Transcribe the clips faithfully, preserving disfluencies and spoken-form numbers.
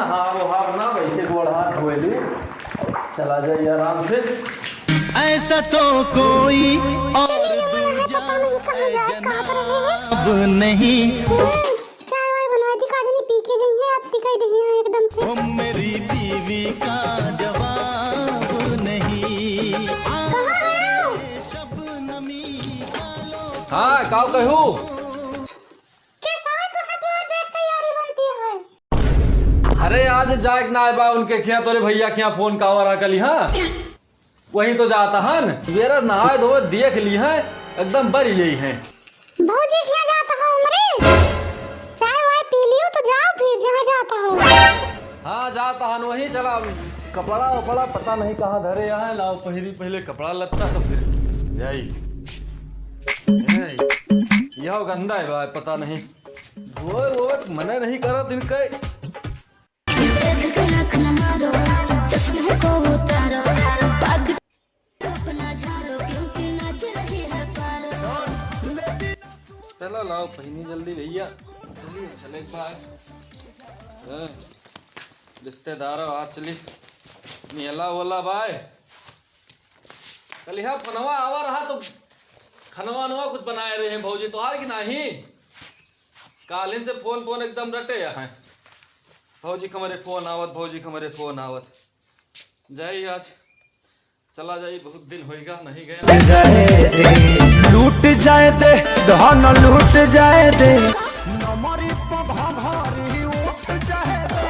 हाँ, वो हाथ ना, वैसे गोड़ हाथ धोए ली। चला जाइए आराम से। ऐसा तो कोई और चलिए, ये वाला है, पता नहीं कहाँ जाए, कहाँ पर है। अब नहीं। हम्म, चाय वाय बनाए दी, का जनी पी के जइहैं, अति कह दही है एकदम से। ओ मेरी बीवी का जवाब नहीं। कहाँ गया? हाँ, का कहू? कैसा है, कहाँ तोर जाए तैयारी बनती है? अरे, आज जाए के ना बा उनके खिया, तोरे भैया खिया फोन का वाला कली, हाँ? वहीं तो जात हन। बेरा नहाए धोए देख ली हैं, एकदम बरी यही हैं। भौजी खिया जात हो हमरे? चाय वाय पी लियो तो जाओ फिर जहाँ जात हो। हाँ, जात हन वहीं। चला, कपड़ा वपड़ा पता नहीं कहाँ धरे यहाँ। लाओ, पहिरी पहले कपड़ा लत्ता तो फिर जाई। जाई। यह गंदा है भाई, पता नहीं। धोए वोए मने नहीं करत इनके। चला लाओ पहिनी जल्दी भैया, चलिए चले एक बार। हाँ, रिश्तेदार आ चली, मेला होला बाय। कलिहा फोनवा आवा रहा तो खनवा नवा कुछ बनाए रहे हैं भौजी तोहार की नाही? कालिन से फोन फोन एकदम रटे हैं। भौजी क हमरे फोन आवत, भौजी क हमरे फोन आवत। जाई आज, चला जाई, बहुत दिन होइगा नहीं गया। लूट जाए दे, धन लूट जाए दे। नमरी पघघरी उठ जाए दे।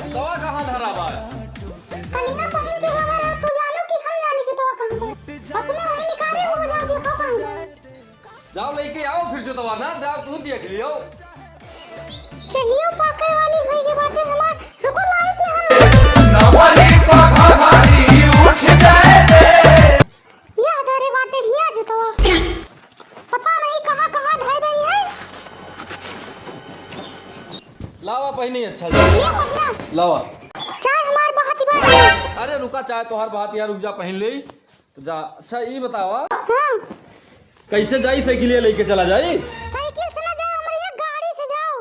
दवा कहाँ धरा बा? कलिहा पहिन के गवा रहा, तू जानो कि हम जानी जतवा कहाँ से? अपने वही निकाले हो जाओ, देखो कहाँ से। जाओ लेके आओ फिर जतवा ना, जाओ तू देख लियो। चाहिए पाके वाली होई के बाटे हमार, रुको लाई के हम। नवरी पघघरी उठ जाए दे। या धरे बाटे हिया जतवा। पता नहीं कहाँ कहाँ धर गई है। लावा पहिनी अच्छा। ये पहिना। लावा। चाय हमार बहाती बा। अरे रुका, चाय तोहार बहाती है, रुक जा, पहिन ले। तो जा, अच्छा, ई बतावा। हाँ। कैसे जाई? साइकिलिया लेके चला जाई? साइकिल से ना जाओ, हमरे यहाँ गाड़ी से जाओ।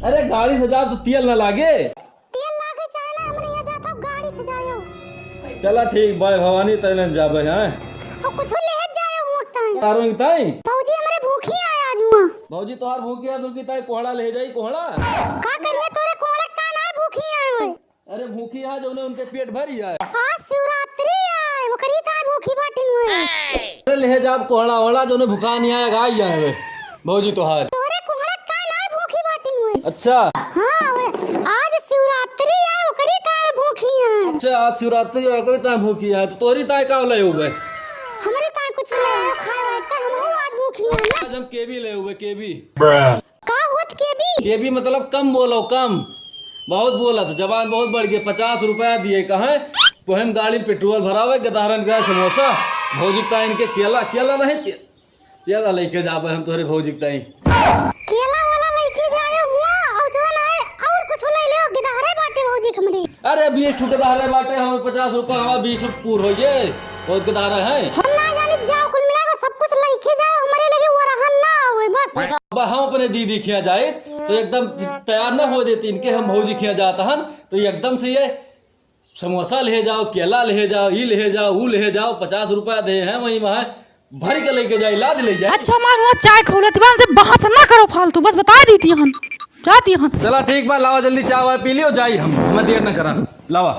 अरे, गाड़ी से जाओ तो तेल ना लागे। तेल लागे चाहे ना, हमरे यहाँ जाता गाड़ी से जाओ। चला ठीक, बाय भवानी, तैने जाबे, हैं? और कुछ ले जाओ, हुआ ताई। तारो ताई? भौजी हमरे भूखी आए आज हुआ। भौजी तोहार भूखी है, तुमकी ताई कोहड़ा ले जाई, कोहड़ा। का करिए तोरे कोहड़ा का ना भूखी आए हुए। अरे भूखी है, जौने उनके पेट भरी है। आज शिवरात्रि आए, ओकरी ताई भूखी बाटिन हुए। अरे ले जाब कोहड़ा ओहड़ा, जौने भुखा नहीं आए, गाय जाए हुए। भौजी तोहार। तोरे कोहड़ा ताई ना भूखी बाटिन हुए। अच्छा। हाँ, वे, आज शिवरात्रि आए, ओकरी ताई भूखी है। अच्छा, आज शिवरात्रि आए, ओकरी ताई भूखी है, तो तोरी ताई का ले हुए? हमरे ताई कुछ ले आए, खाए वाए, तो हम आज भूखी है ना। आज हम केवी ले हुए, केवी। का होत केबी? केबी मतलब कम बोलो, कम। बहुत बोलत, जबान बहुत बढ़ गई। पचास रुपया दिए कहें, वही में गाड़ी में पेट्रोल भरावे, गदहरन का समोसा, भौजी क ताई इनके केला, केला नहीं, के-, केला लेके जाबे हम तोहरे भौजी क ताई। केला वाला लेके जाए हुआ, और जो है, और कुछ ले ले, गदहरे बाटे भौजी क हमरे। अरे बीस ठो गदहरे बाटे, हम पचास रुपया, हमारा बीस पूर हो गए, बहुत गदहरे हैं। हम ना जाने, जाओ कुल मिला के सब कुछ लेके जाओ, हमरे लगे वो रहन ना आवे बस। अब हम अपने दीदी खिया जाए तो एकदम तैयार ना हो देती, इनके हम भौजी खिया जाता हन तो एकदम से ये समोसा ले जाओ, केला ले जाओ, ई ले जाओ, ऊ ले जाओ, पचास रुपया दे हैं वहीं वहाँ भर के लेके जाए, लाद ले जाए। अच्छा मार हुआ चाय खौलत बा, हमसे बहस ना करो फालतू, बस बता देती हन, जाती हन। चला ठीक बा, लावा जल्दी चाय वाय पी लियो, जाई हम, मैं देर ना करा, लावा।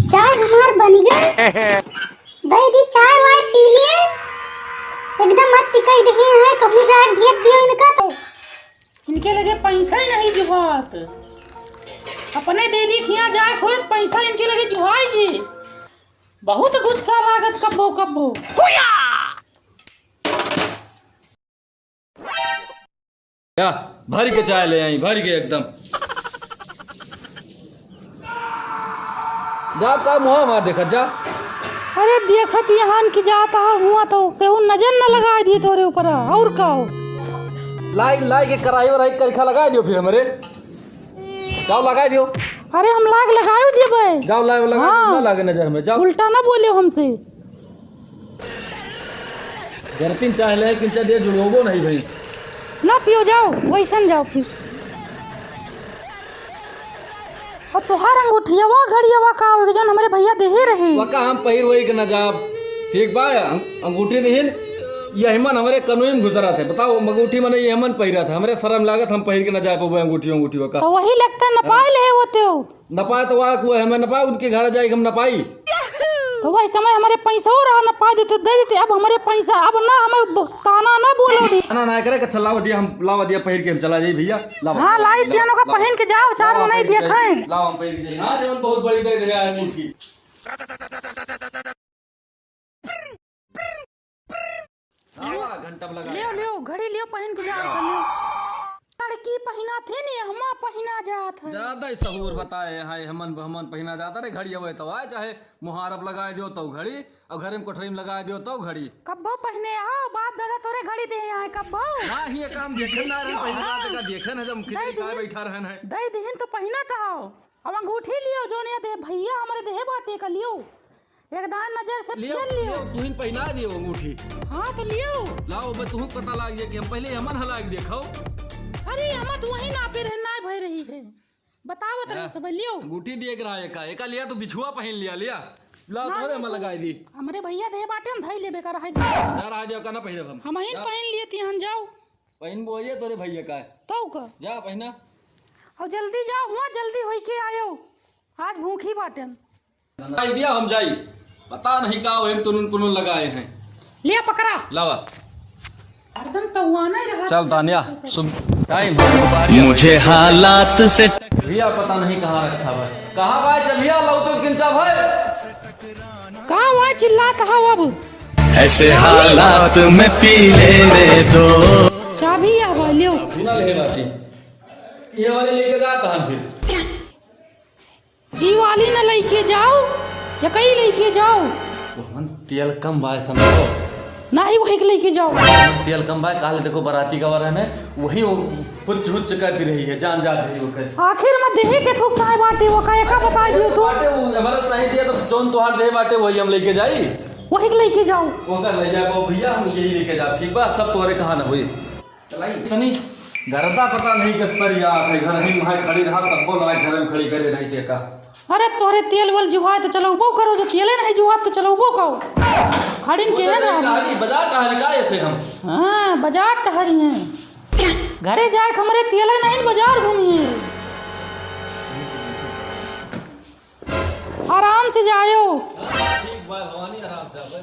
चाय हमार बनी गई। दे दी चाय वाय पी लिए। एकदम अति कह दे हैं, कबू जाए भेज दियो इनका तो। इनके लगे पैसा ही नहीं जुहात। अपने दीदी खिया जाए खोए तो पैसा इनके लगे जुहाई जी। बहुत गुस्सा लागत कब्बो कब्बो। जा, भर के चाय ले आई, भर के एकदम। जा, का मुँह मार देखत जा। अरे देखत यहाँ की जाता हुआ तो केहू नजर न लगाए दिए तोरे ऊपर, और का हो? लाई, लाई के कराई वराई करखा लगाए दियो फिर हमरे। जाओ लगाए दियो। अरे हम लाग लगाए दिए बे। जाओ लाए लगा हाँ। ना लागे नजर में, जाओ। उल्टा ना बोले हमसे। जरतिन चाहे ले, किंचा दे जुड़ोबो नहीं भाई। ना पियो, जाओ, वैसन जाओ फिर। और तोहार अंगूठियावा, घड़ियावा का होई, जौन हमरे भैया देहे रहे? वका हम पहिर वही के ना जाब। ठीक बा, अंग-, अंगूठी दिहिन, यही मन हमरे कनुई में घुसरत है। बताओ, अंगूठी मने यही मन पहिरत है। हमरे शर्म लागत, हम पहिर के ना जाए पबे अंगूठी, अंगूठी वका। तो वही लगता है, नपाए ले होते हो। नपाए तो वा, वो हमें नपाए, उनके घर जाए, हम नपाई। तो वही समय हमरे पैसा हो रहा, नपाए देते, दे देते। अब हमरे पैसा, अब ना हमें ब-, ताना ना बोलो डी। ना, ना करे, अच्छा, लावा दिया, हम लावा दिया, पहिर के हम चला जाई भैया, लावा। हाँ, लाई लावा, दिया, नोका लावा। पहिन के जाओ, चार लावा, मनाई पहिर के दिया जाई, खाएं। लावा, हम पहिर के जाई। हाँ, जवन बहुत बड़ी दे दे रहा है मूर्ति। हाँ, घंटा में लगा लियो, लियो, घड़ी लियो, पहिन के जाओ, लियो। लड़की पहिना थे ने, हमा पहिना जात है। ज्यादा ही सहूर बताए हैं, हमन, हमन पहिना जाता रे, घड़ी अवे तो आए, चाहे मुहारब लगाए दियो तो घड़ी, और घर में कोठरी में लगाए दियो तो घड़ी। कब्बो पहिने आओ, बाप दादा तोरे घड़ी दे आए, कब्बो। ना ही ये काम देखे ना रहे, पहली बात का देखे ना, जब खिचड़ी खाए बैठा रहन है। दई दिहिन तो पहिना था। अब अंगूठी लियो, जोन या दे भैया हमरे देहे बाटे का लियो। एक दान नजर से लियो, फेर लियो। लियो, तुहिन पहिना दियो अंगूठी। हाँ, तो लियो। लाओ, बे तुहू पता लाग जाए कि हम पहले हमन हलाक देखो। अरे, हम तो वही नापे रहे, ना भय रही है। बतावत रहे हाँ। सब, लियो। अंगूठी दिए के रहा एका, एका लिया तो बिछुआ पहिन लिया, लिया। लाओ, ना, तोहरे नहीं, हमन तू लगाई दी। हमरे भैया देहे बाटे, हम धई लेबे का रहे दी। ना रहा दियो, का ना पहिरब हम। हमहिन जा। पहिन लिए तिहन जाओ। पहिन बोइए तोरे भैया का है। तो का? जा पहिना। और जल्दी जाओ, हुआ जल्दी होई के आयो। आज भूखी बाटेन। आई दिया हम जाई। पता नहीं का वही टुनुन पुनुन लगाए हैं। लिया पकड़ा। लावा। हरदम तो हुआ नहीं रहा। चल तानिया, शुभ टाइम है। मुझे हालात से भैया पता नहीं कहाँ रखा भाई। कहाँ भाई चलिया लौटो किंचा भाई। का हुआ चिल्लात हव अब? ऐसे हालात में पी लेने दो। चाबी आवा लियो। ना ले बाटी। ये वाले लेके जाता हम फिर। ई वाली न लइके जाओ, या कई लइके जाओ। ओहमन तेल कम बाय समझो। नाही वही के लइके जाओ। ओहमन तेल कम बाय, काल देखो बाराती का रहने, वही वो हुच्च हुच्च करती रही है, जान जा रही वो कर। आखिर में देहे के थूक काहे बाटे, वो का एका बताई दियो तू। बाटे वो हमारा तो नहीं दिया, तो जौन तोहार देहे बाटे वही हम लइके जाई। वही के लइके जाओ। वो कर ले जाए, वो भैया हम यही लेके जाओ, ठीक बा, सब तोहरे कहा ना होई। चलाई। तनी गर्दा पता नहीं किस पर याद है, घर ही में खड़ी रहा, तब बोला घर में खड़ी करे रही थे का। अरे तोहरे तेल वल जुहाय तो चलौबो करो, जो तेले नहीं जुहात तो चलौबो करो। खड़िन के है ना। टहरी, बाजार टहरी का ऐसे हम? हाँ, बाजार टहरी हैं। घरे जाए के हमरे तेले नहीं, बाजार घूमी है। आराम से जायो। ठीक बा, भवानी आराम से आवे।